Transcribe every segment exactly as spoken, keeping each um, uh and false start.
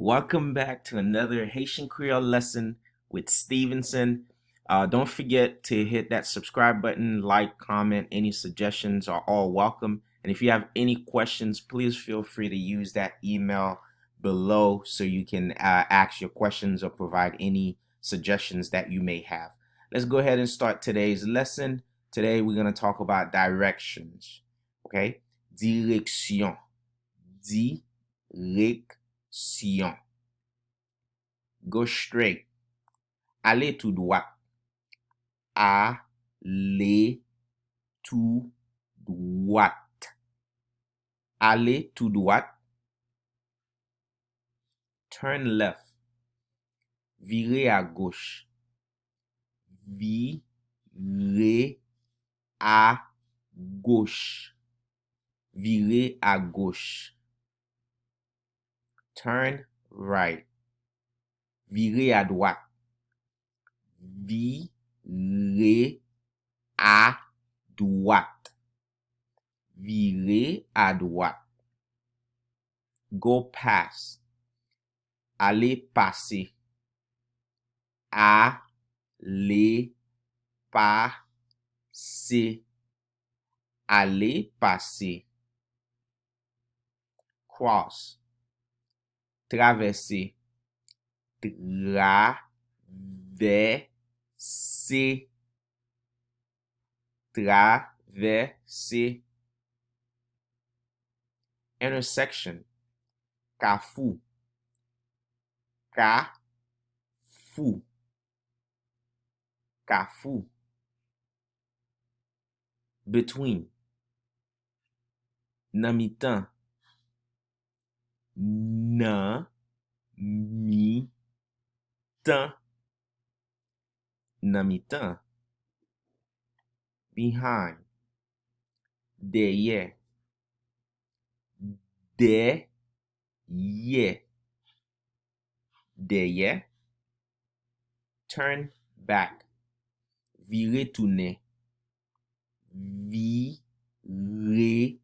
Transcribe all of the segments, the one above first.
Welcome back to another Haitian Creole lesson with Stevenson. Uh, don't forget to hit that subscribe button, like, comment. Any suggestions are all welcome. And if you have any questions, please feel free to use that email below so you can uh, ask your questions or provide any suggestions that you may have. Let's go ahead and start today's lesson. Today we're going to talk about directions. Okay? Direksyon. Direksyon. Go straight. Ale tou dwat. Ale tou dwat. Ale tou dwat. Turn left. Vire agoch. Vire agoch. Vire agoch. Turn right. Vire adwat. Vire adwat. Vire adwat. Go past. Ale pase. Ale pase. Ale pase. Cross. Travèse. Travèse. Travèse. Intersection. Kafou. Kafou. Kafou. Between. Nan mitan. Nan mitan. Nan mitan. Behind. Dèyè. Dèyè. Dèyè. Turn back. Vire tounen. Vire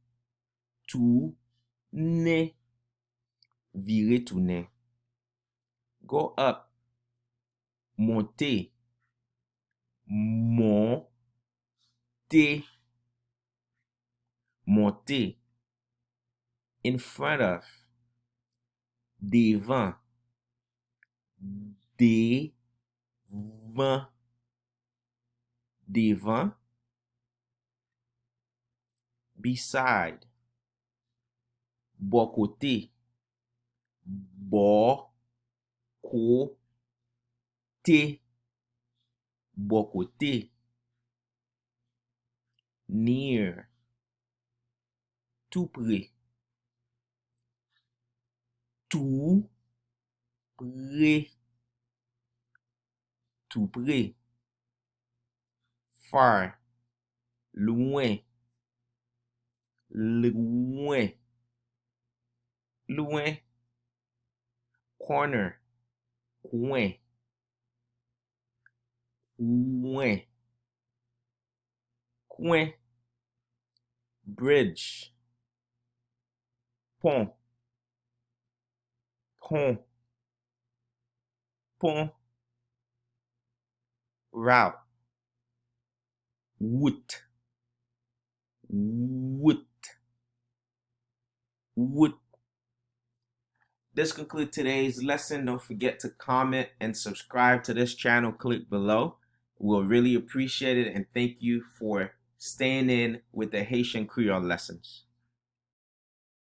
tounen. Vire tounen. Go up. Monte. Monte. Monte. In front of. Devan. Devan. Devan. Beside. Bò kote. Bò kote. Bò kote. Near. Tou pre. Tou pre. Tou pre. Far. Lwen. Lwen. Lwen. Corner. Kwen. Kwen. Kwen. Bridge. Pon. Pon. Pon. Route. Wout. Wout. Wout. This concludes today's lesson. Don't forget to comment and subscribe to this channel. Click below. We'll really appreciate it, and thank you for staying in with the Haitian Creole lessons.